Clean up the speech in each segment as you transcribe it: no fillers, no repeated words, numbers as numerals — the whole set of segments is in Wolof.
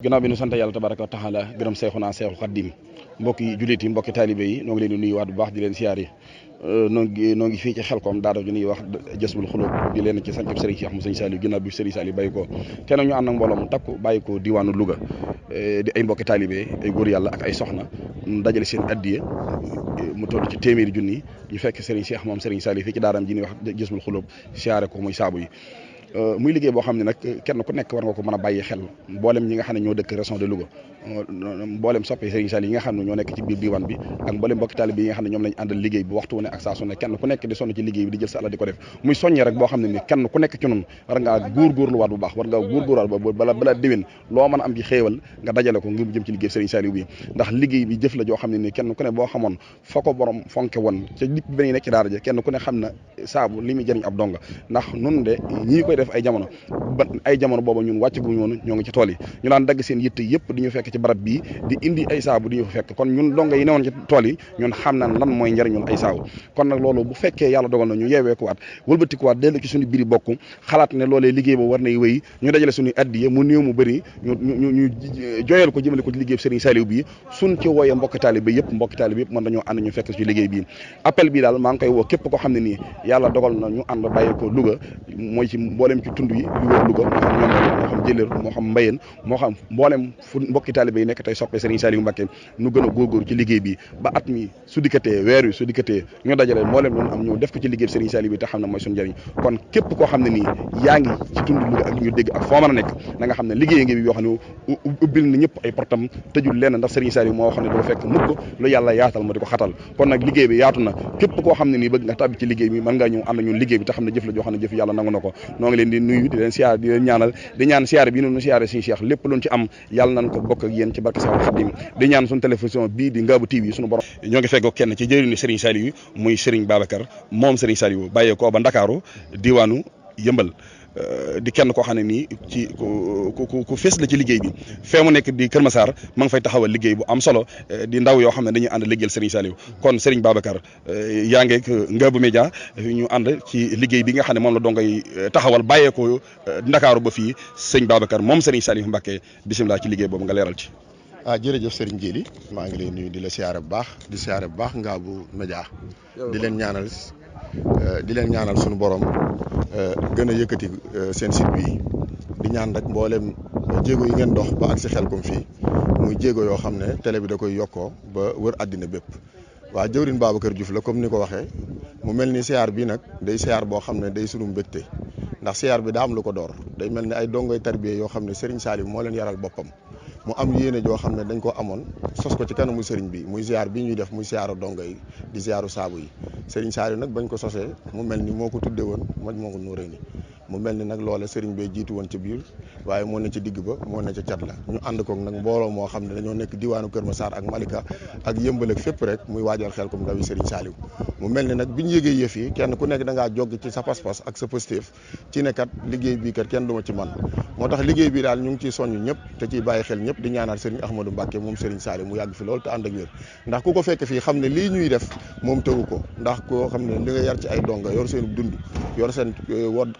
ginnaaw bi nu sant yàlla tabaraka wa taala gërëm seexuna seexul xaddim mbokki jullit yi mbokki taalibe yi noo ngi leen di nuyu waat bu baax di leen siyaar yi noo ngi fii ci Xelkom daara ju ñuy wax Jazbul Xulub di leen ci sant Serigne Cheikh mu Serigne Saliou ginnaaw bi Serigne Saliou bàyyi ko te nag ñu ànd ak mbooloo mu takku bàyyi ko diwaanu Louga di ay mbokki taalibe ay góor yàlla ak ay soxna dajale seen addiye mu toll ci téeméeri junni ñu fekk Serigne Cheikh moom Serigne Saliou fii ci daaram ji ñuy wax Jazbul Xulub siyaare ko muy saabu yi muy liggéey boo xam ne nag kenn ku nekk war nga ko mën a bàyyi xel mboolem ñi nga xam ne ñoo dëkk région de Louga mboolem soppe Serigne Saliou yi nga xam ne ñoo nekk ci biir diwaan bi ak mboolem mbokki taalibe yi nga xam ne ñoom lañ àndal liggéey bi waxtu wu ne ak saa su ne kenn ku nekk di sonn ci liggéey bi di jël sa àll di ko def muy soññe rek boo xam ne ni kenn ku nekk ci noonu war ngaa góorgóorluwaat bu baax war ngaa góorgóorluwaat bala déwén loo mën a am ci xéewal nga dajale ko ngir jëm ci liggéey Serigne Saliou bi ndax liggéey bi jëf la joo xam ne ni kenn ku ne boo xamoon fa ko borom fonke woon ca dip bi bañu nekk ci daara ja kenn ku ne xam na saabu li muy jëriñ ab donga ndax nun de ñii koy def ay jamono booba ñun wàcc gu ñoonu ñoo ngi ci tool yi ñu daan dagg seen yitte yëpp di ñu fekk ci barab bii di indi ay saabu di ñu fa fekk kon ñun donga yi newoon ci tool yi ñun xam na lan mooy njëriñul ay saabu kon nag loolu bu fekkee yàlla dogal na ñu yeewee ko waat wëlbati ko waat dellu ci suñu biir bokk xalaat ne loolee liggéey ba war nay wéy ñu dajale suñuy addiye mu néew mu bëri ñu joyal ko jëmale ko ci liggéey Serigne Saliou bii suñ ci wooyee mbokki taalibe yëpp mën dañoo ànd ñu fekk ci liggéey bii appel bi daal maa ngi koy woo képp koo xam ne nii yàlla dogal na ñu ànd bàyyi ko Louga mooy ci mboolem ci tund yi li wër Louga moo xam jëléer moo xam mbayeen moo xam mboolem fu mbokki taalibe yi nekk tey soppe Serigne Saliou Mbacké nu gën a góorgóor ci liggéey bi ba at mi su dikkatee weer wi su dikkatee ñu dajale mboolem loolu am ñëw def ko ci liggéey Serigne Saliou bi te xam ne mooy suñu njëriñ kon képp koo xam ne nii yaa ngi ci tund Louga ak ñu dégg ak foo mën a nekk na nga xam ne liggéey ngi bi yoo xam ne ubbil na ñëpp ay portam tëjul lenn ndax Serigne Saliou moo xam ne doo fekk mukk lu yàlla yaatal ma di ko xatal kon nag liggéey bi yaatu na képp koo xam ne nii bëgg nga tàbbi ci liggéey bi mën ngaa ñëw ànd ñun liggéey bi te xam ne jëf la joo xam ne jëf yàlla nangu na ko noo ngi leen di nuyu di leen siyaar di leen ñaanal di ñaan siyaare bi nu siyaare suñu Cheikh lépp luñ ci am yàlla nañ ko bokk ak yéen ci barke Seexul Xadim di ñaan suñu télévision bii di Ngabou TV suñu borom ñoo ngi feggoo kenn ci jëriñu Serigne Saliou muy Serigne Babacar moom Serigne Saliou bàyyee ko ba Ndakaaru diwaanu Yëmbal di kenn koo xam ne nii ci ku fees la ci liggéey bi fee mu nekk di Kër Massar ma ngi fay taxawal liggéey bu am solo di ndaw yoo xam ne dañuy ànd liggéeyal Serigne Saliou kon Serigne Babacar yaa ngeeg Ngabou Média ñu ànd ci liggéey bi nga xam ne moom la dongay taxawal bàyyee ko Ndakaaru ba fii sëñ Babacar moom Serigne Saliou Mbacké bisimilah ci liggéey boobu nga leeral ci. Jërëjëf Serigne Djily maa ngi lay nuyu di la siyaare bu baax di siyaare bu baax Ngabou Média di leen ñaanal sunu borom gën a yëkkati seen site bi di ñaan rek mboolem jéego yi ngeen dox ba ak si Xelkom fii muy jéego yoo xam ne télé bi da koy yokkoo ba wër àddina bépp waa jëwriñ Babacar Diouf la comme ni ko waxee mu mel ni siyaar bi nag day siyaar boo xam ne day sunu mbégte ndax siyaar bi daa am lu ko door day mel ni ay dongoy tarbiye yoo xam ne Serigne Saliou moo leen yaral boppam mu am yéene joo xam ne dañ ko amoon sos ko ci kanamu Serigne bi muy ziar bi ñuy def muy ziaru dongo yi di ziaru saabu yi Serigne Saliou nag bañ ko sosee mu mel ni moo ko tudde woon Majmahun Nurayni mu mel ni nag loola Serigne bee jiitu woon ci biir waaye moo ne ci digg ba moo ne ca cat la ñu ànd koog nag mbooloo moo xam ne dañoo nekk diwaanu Kër Massar ak Malika ak Yëmbal ak fépp rek muy waajal Xelkom ndawi Serigne Saliou mu mel ni nag biñu yëgee yëf yi kenn ku nekk da ngaa jog ci sa pas-pas ak sa positif ci ne kat liggéey bii kat kenn du ma ci man moo tax liggéey bi daal ñu ngi ciy soññ ñëpp te ciy bàyyi xel ñëpp di ñaanal Serigne Ahmadou Mbacké moom Serigne Saliou mu yàgg fi loolu te ànd ak wér ndax ku ko fekk fii xam ne lii ñuy def moom tëwu ko ndax koo xam ne li nga yar ci ay donga yor seen dund yor seen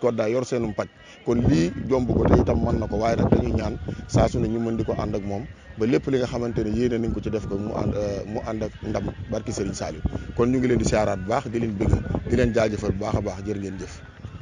koddaay yor seenum paj kon lii jomb ko te itam mën na ko waaye nag dañuy ñaan saa su ne ñu mën di ko ànd ak moom ba lépp li nga xamante ne yéene nañ ko ci def ko mu ànd ak ndam barki Serigne Saliou kon ñu ngi leen di siyaaraat bu baax di leen bëgg di leen jaajëfal bu baax a baax jërë ngeen jëf